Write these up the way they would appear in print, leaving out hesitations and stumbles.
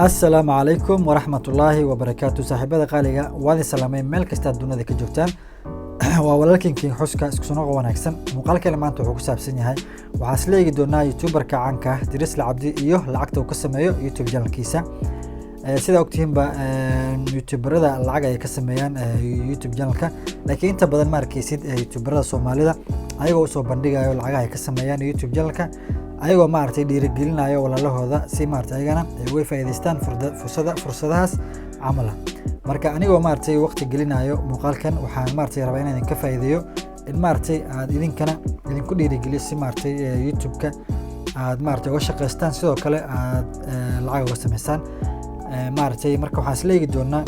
Assalaamu calaykum waraxmatullaahi wabarakaatu. Saaxiibada qaaliga, waad salaamay meel kasta dunida ka joogtaan. Waa walaalkiin King Xuska. Isku soo noqo wanaagsan. Muuqaalkeena maanta wuxuu ku saabsan yahay, waxaa isla eegi doonaa youtuberka caanka ah Dirisle Cabdi iyo lacagta uu ka sameeyo YouTube channelkiisa. Sidaa ogtihiinba, youtuberada lacag ay ka sameeyaan YouTube channelka, laakiin inta badan ma arkeysid youtuberada Soomaalida ayagoo usoo bandhigayo lacagaha ay ka sameeyaan YouTube channelka, ayagoo maaragtay dhiirigelinayo walaalahooda si maaragtay ayagana ay uga faa'iidaystaan fursada fursadahaas camala. Marka anigoo maaragtay waqti gelinayo muuqaalkan, waxaan maaragtay rabaa inaan idinka faa'iideeyo, in maaragtay aad idinkana idinku dhiirigeliyo si maaragtay YouTube-ka aad maaragtay uga shaqaystaan, sidoo kale aad lacag uga sameysaan maaragtay. Marka waxaan isla eegi doonaa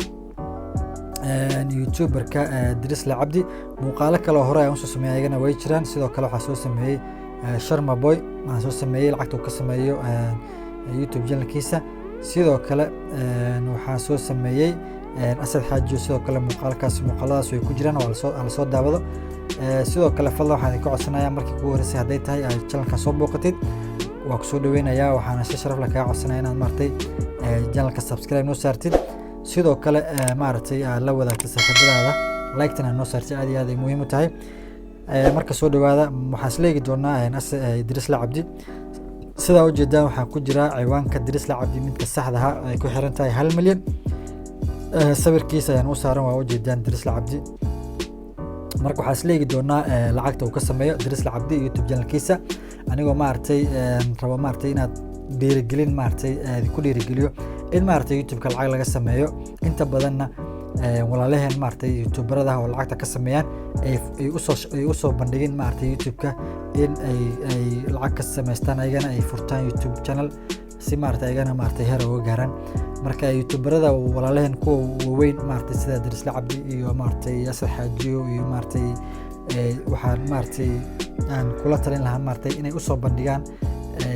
youtuberka Dirisle Cabdi. Muuqaalo kale oo hore ayaan usoo sameeyay ayagana way jiraan. Sidoo kale waxaa soo sameeyey Sharma Boy, waxaan soo sameeyey lacagta uu ka sameeyo YouTube channelkiisa. Sidoo kale waxaa soo sameeyey Asad Xaajiyo. Sidoo kale muuqaalkaas, muuqaaladaas way ku jiraan, waa lasoo daawado. Sidoo kale fadlan waxaan idinka codsanayaa, markii kugu horreysay hadday tahay aad channelka soo booqatid, waa kusoo dhaweynayaa. Waxaana si sharaf leh kaga codsanaya inaad maaragtay channelka subscribe noo saartid, sidoo kale maaragtay aad la wadaagtid saaxiibadaada, like-tan aad noo saartid. Aad iyo aad ay muhiim u tahay. Marka soo dhawaada. Waxaan isla eegi doonaa Dirisle Cabdi. Sidaa ujeedaan, waxaa ku jira ciwaanka Dirisle Cabdi, midka saxda ah ay ku xiran tahay 1 milyan. Sawirkiisa ayaan u saaran, waa ujeedaan Dirisle Cabdi. Marka waxaan isla eegi doonaa lacagta uu ka sameeyo Dirisle Cabdi YouTube channelkiisa, anigoo maaragtay rabo maaragtay inaad dhiirigelin maaragtay ku dhiirigeliyo in maaragtay YouTube-ka lacag laga sameeyo. Inta badanna walaalaheen maaragtay youtuberada oo lacagta ka sameeyaan ay usoo bandhigin maaragtay YouTube-ka in ay lacag ka samaystaan, ayagana ay furtaan YouTube channel si maaragtay ayagana maaragtay heer uga gaaraan. Marka youtuberada walaalaheen, kuwa waaweyn maaragtay sida Dirisle Cabdi iyo maaragtay Asad Xaajiyo iyo maaragtay, waxaan maaragtay aan kula talin lahaa maaragtay inay usoo bandhigaan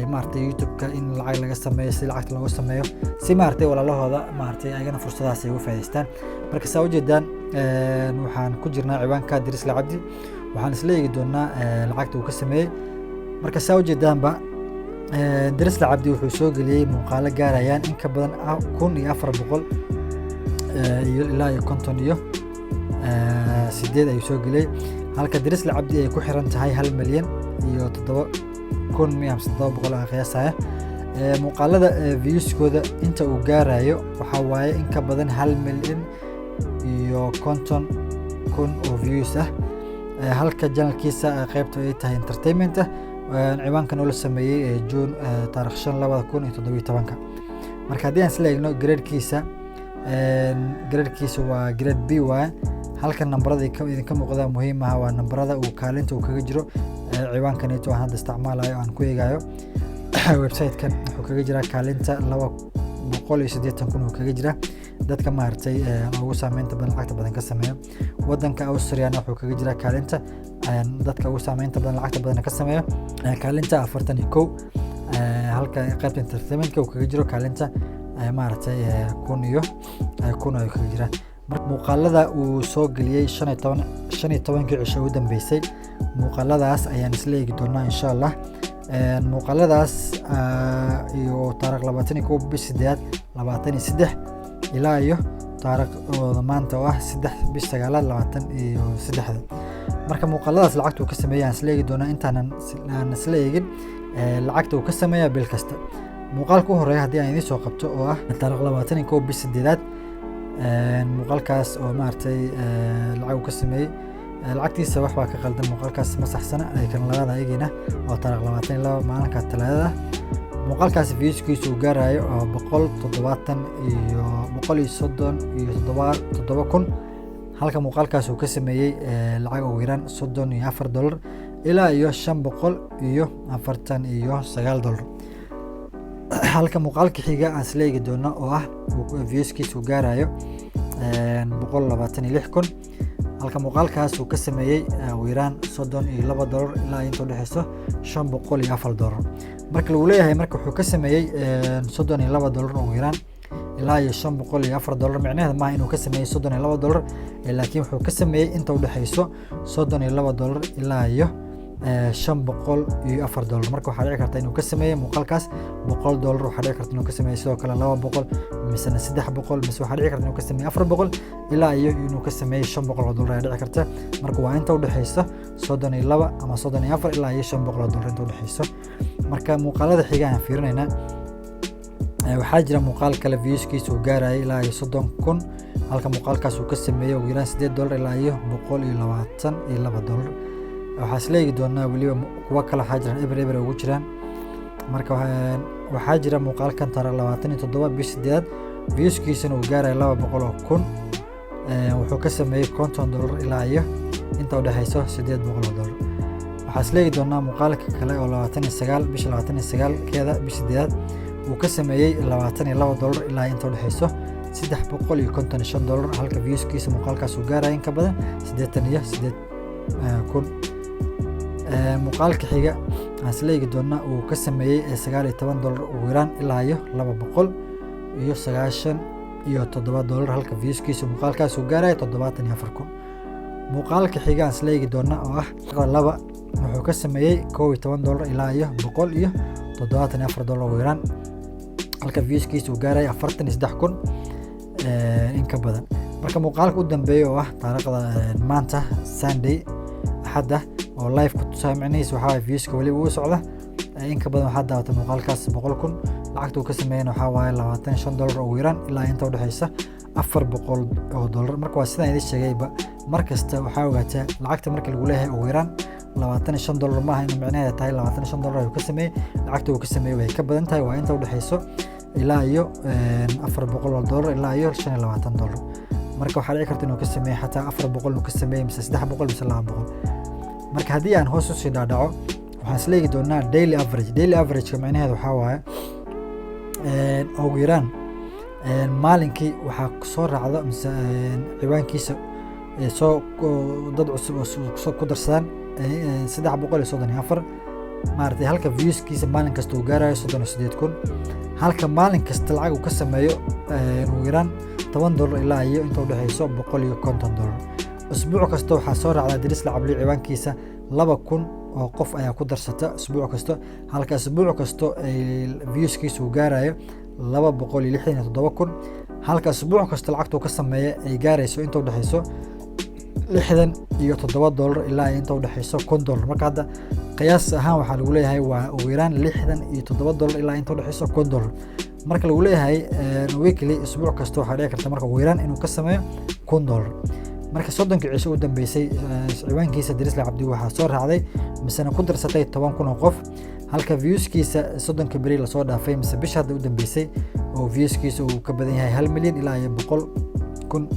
maaragtay YouTube-ka in lacag laga sameeyo, si lacagta looga sameeyo, si maaragtay walaalahooda maaragtay ayagana fursadahaas ay uga faa'iidaystaan. Marka saa ujeedaan, waxaan ku jirnaa ciwaanka Dirisle Cabdi. Waxaan isla eegi doonaa lacagta uu ka sameeyey. Marka saa ujeedaanba, Dirisle Cabdi wuxuu soo geliyey muuqaalo gaarayaan in ka badan 1400 iyo ilaa iyo 58 ayuu soo geliyey, halka Dirisle Cabdi ay ku xiran tahay 1,007,000 miya mise 700 aan qiyaasaya. Muuqaalada viewskooda inta uu gaarayo waxaa waaye in ka badan 1,050,000 oo views ah, halka channelkiisa qaybta ay tahay entertainment ah. Ciwaankan oo la sameeyey June taarikh 5 2017-ka. Marka haddii aan isla eegno gradekiisa, gradekiisa waa grade B waaye. Halka nambarada idinka muuqda muhiim ah waa nambarada uu kaalinta uu kaga jiro ciwaankaneeto aan hadda isticmaalayo, aan ku eegayo website-kan. Wuxuu kaga jiraa kaalinta 280,000 uu kaga jira dadka maaragtay ugu saameynta badan, lacagta badan ka sameeyo wadanka Austriana. Wuxuu kaga jiraa kaalinta dadka ugu saameynta badan, lacagta badan ka sameeyo, kaalinta 41, halka qaybta entertainmentka uu kaga jiro kaalinta maaragtay kun iyo kun ayuu kaga jiraa. Marka muuqaalada uu soo geliyey 15-kii cisho ugu dambeysay, muuqaaladaas ayaan isla eegi doonaa insha Allah. Muuqaaladaas iyo taarikh 21 bish sideedaad 23 ilaa iyo taariikhdooda maanta oo ah 3 bish sagaalaad 23-da. Marka muuqaaladaas lacagta uu ka sameeyay aan isla eegi doonaa. Intaanan aan isla eegin lacagta uu ka sameeya bil kasta, muuqaalka u horeeya haddii aan idiin soo qabto oo ah taariikh 21 bish sideedaad, muuqaalkaas oo maaragtay lacag uu ka sameeyey, lacagtiisa wax baa ka qaldan, muuqaalkaas ma saxsana. Kan labaad ayagina oo taariikh 22, maalinka Talaadada, muuqaalkaas viewskiisa uu gaarayo oo boqol toddobaatan iyo 137,000, halka muuqaalkaas uu ka sameeyey lacag ugu yaraan $34 ilaa iyo $549. Halka muuqaalka xiga aan isla eegi doono oo ah viewskiisa uu gaarayo 126,000, halka muuqaalkaas uu ka sameeyey ugu yaraan $32 ilaa inta udhexeyso $504. Marka lagu leeyahay, marka wuxuu ka sameeyey $32 ugu yaraan ilaa iyo $504, micnaheeda maaha inuu ka sameeyey $32, laakiin wuxuu ka sameeyey inta udhexeyso $32 ilaa iyo $504. Marka waxaa dhici karta inuu ka sameeyey muuqaalkaas $100, waxaa dhici karta inuu ka sameeyey sidoo kale 200, misena 300, mise waxaa dhici karta inuu ka sameeyey 400, ilaa iyo inuu ka sameeyey $500 ayaa dhici karta. Marka waa inta udhexeysa 32 ama 34 ilaa iyo $500 inta udhexeyso. Marka muuqaalada xiga ayaan fiirinaynaa. Waxaa jira muuqaal kale viewskiisa uu gaarayay ilaa iyo 30,000, halka muuqaalkaas uu ka sameeyey ugu yaraan $8 ilaa iyo $122. Waxaa isla eegi doonaa weliba kuwo kale. Waxaa jiraan eber eber ugu jiraan. Marka waxaa jira muuqaalkan taariikh 27 bish sideedaad, viewskiisana uu gaaraya 200,000. Wuxuu ka sameeyey $50 ilaa iyo inta udhexeyso $800. Waxaa isla eegi doonaa muuqaalka kale oo 29 bisha 29keeda bish sideedaad uu ka sameeyey $22 ilaa inta udhexeyso $355, halka viewskiisa muuqaalkaas uu gaaraya in ka badan 88,000. Muuqaalka xiga aan isla eegi doonaa uu ka sameeyey $19 ugu yaraan ilaa iyo $297, halka viewskiisa muuqaalkaas uu gaaraya 74,000. Muuqaalka xiga aan isla eegi doonaa oo ah laba, wuxuu ka sameeyey $11 ilaa iyo $174 ugu yaraan, halka viewskiisa uu gaaraya 43,000 in ka badan. Marka muuqaalka u dambeeya oo ah taariikhda maanta, Sunday, Axadda, oo live ku tusaaya, micnihiisa waxaa waaye viewska weliba uu socda. In ka badan waxaa daawatay muuqaalkaas 100,000. Lacagta uu ka sameeyana waxaa waaye $25 ugu yaraan ilaa inta udhexeysa $400. Marka waa sidaan idin sheegayba, mar kasta waxaa ogaataa lacagta marka lagu leeyahay ugu yaraan $25, maaha inuu micnaheeda tahay $25 ayuu ka sameeyey. Lacagta uu ka sameeyey way ka badan tahay, waa inta udhexeyso ilaa iyo $400 ilaa iyo $25. Marka waxaa dhici karta inuu ka sameeyey xataa 400 inuu ka sameeyey, mise 300, mise 200. Marka haddii aan hoos usii dhaadhaco, waxaan isla eegi doonaa daily average. Daily averageka micnaheedu waxaa waaye ugu yaraan maalinkii waxaa soo raacda mise ciwaankiisa soo dad cusub oo ku darsadaan 334, maaragtay, halka viewskiisa maalin kasta uu gaarayo 38,000, halka maalin kasta lacag uu ka sameeyo ugu yaraan $10 ilaa iyo inta udhexeyso $150. Usbuuc kasta waxaa soo raacda Dirisle Cabdi ciwaankiisa 2,000 oo qof ayaa ku darsata usbuuc kasta, halka usbuuc kasto ay viewskiisa uu gaarayo 267,000, halka usbuuc kasta lacagta uu ka sameeya ay gaarayso inta udhexeyso $67 ilaa inta udhexeyso $1000. Marka hadda qiyaas ahaan waxaa lagu leeyahay waa ugu yaraan $67 ilaa inta udhexeyso $1000. Marka lagu leeyahay weekly, isbuuc kasta, waxaa dhici karta marka ugu yaraan inuu ka sameeyo $1000. Marka 30kii cisho u dambeysay ciwaankiisa Dirisle Cabdi waxaa soo raacday misena ku darsatay 10,000 oo qof, halka viewskiisa 30ka beri lasoo dhaafay mise bisha hadda u dambeysay oo viewskiisa uu ka badan yahay 1 milyan ilaa iyo 100,000.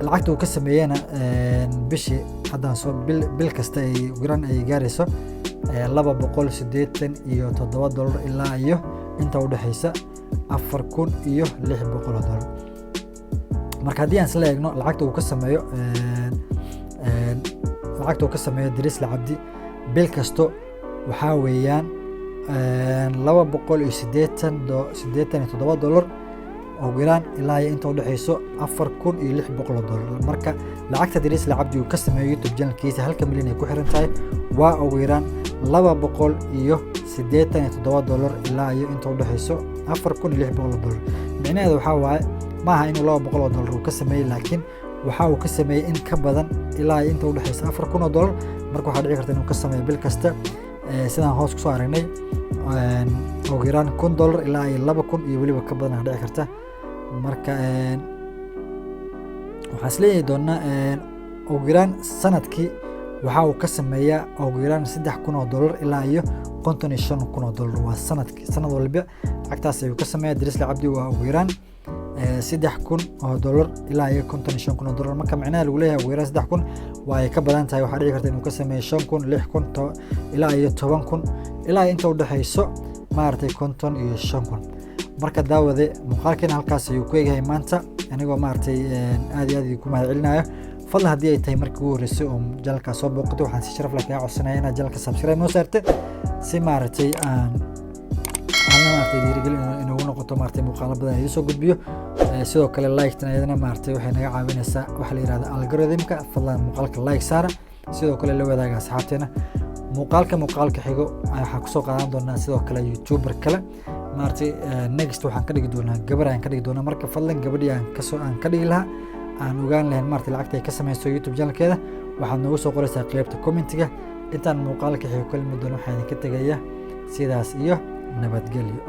Lacagta uu ka sameeyena bishii haddaan soo bil kasta ay ugu yaraan ay gaarayso $287 ilaa iyo inta udhexeysa $4,600. Marka haddii aan isla eegno lacagta uu ka sameeyo Dirisle Cabdi bil kasto, waxaa weeyaan $287 ugu yaraan ilaa iyo inta udhexeyso $4,600. Marka lacagta Dirisle Cabdi uu ka sameeyo YouTube channelkiisa halka milyan ay ku xiran tahay waa ugu yaraan $287 ilaa iyo inta udhexeyso $4,600. Micnaheedu waxaa waaye maaha inuu $200 uu ka sameeyey, laakiin waxa uu ka sameeyey in ka badan ilaa iyo inta udhexeysa $4,000. Marka waxaa dhici karta inuu ka sameeyo bil kasta, sidaan hoos kusoo aragnay, ugu yaraan $1,000 ilaa iyo 2,000 iyo weliba ka badan aa dhici karta. Marka waxaan isleeyahay doonaa ugu yaraan sanadkii waxa uu ka sameeyaa ugu yaraan $3,000 ilaa iyo $55,000. Waa sanadkii, sanad walba lacagtaas ayuu ka sameeyaa Dirisle Cabdi, waa ugu yaraan $3,000 ilaa iyo $55,000. Marka micnaha lagu leeyahay ugu yaraan 3,000 waa ay ka badan tahay. Waxaa dhici karta inuu ka sameeyo 5,000, 6,000 ilaa iyo 10,000 ilaa inta udhexeyso, maaragtay, 55,000. Marka daawade, muuqaalkeena halkaas ayuu ku egyahay maanta, anigoo maaragtay aad iyo aad idinku mahad celinayo. Fadlan, haddii ay tahay markii ugu horreysay oo channelkaa soo booqatay, waxaan si sharaf leh kaga codsanaya inaad channelka subscribe noo saartay, si maaragtay aan ana maaragtay dhiirigelin inoogu noqoto, maaragtay, muuqaalo badan idiin soo gudbiyo. Sidoo kale like-tan ayadana maaragtay waxay naga caawinaysaa waxa la yihahda algorithmka. Fadlan muuqaalka like saara, sidoo kale la wadaaga asxaabteena. Muuqaalka muuqaalka xigo waxaan kusoo qaadan doonaa sidoo kale YouTuber kale. Maaragtay, next waxaan ka dhigi doonaa gabar ayaan ka dhigi doonaa. Marka fadlan, gabadhii aan kasoo aan ka dhigi lahaa, aan ogaan lahayn maaragtay lacagta ay ka sameyso YouTube channelkeeda, waxaad noogu soo qoraysaa qeybta commentiga. Intaan muuqaalka xigo kulmi doono, waxaan idinka tegaya sidaas iyo nabadgelyo.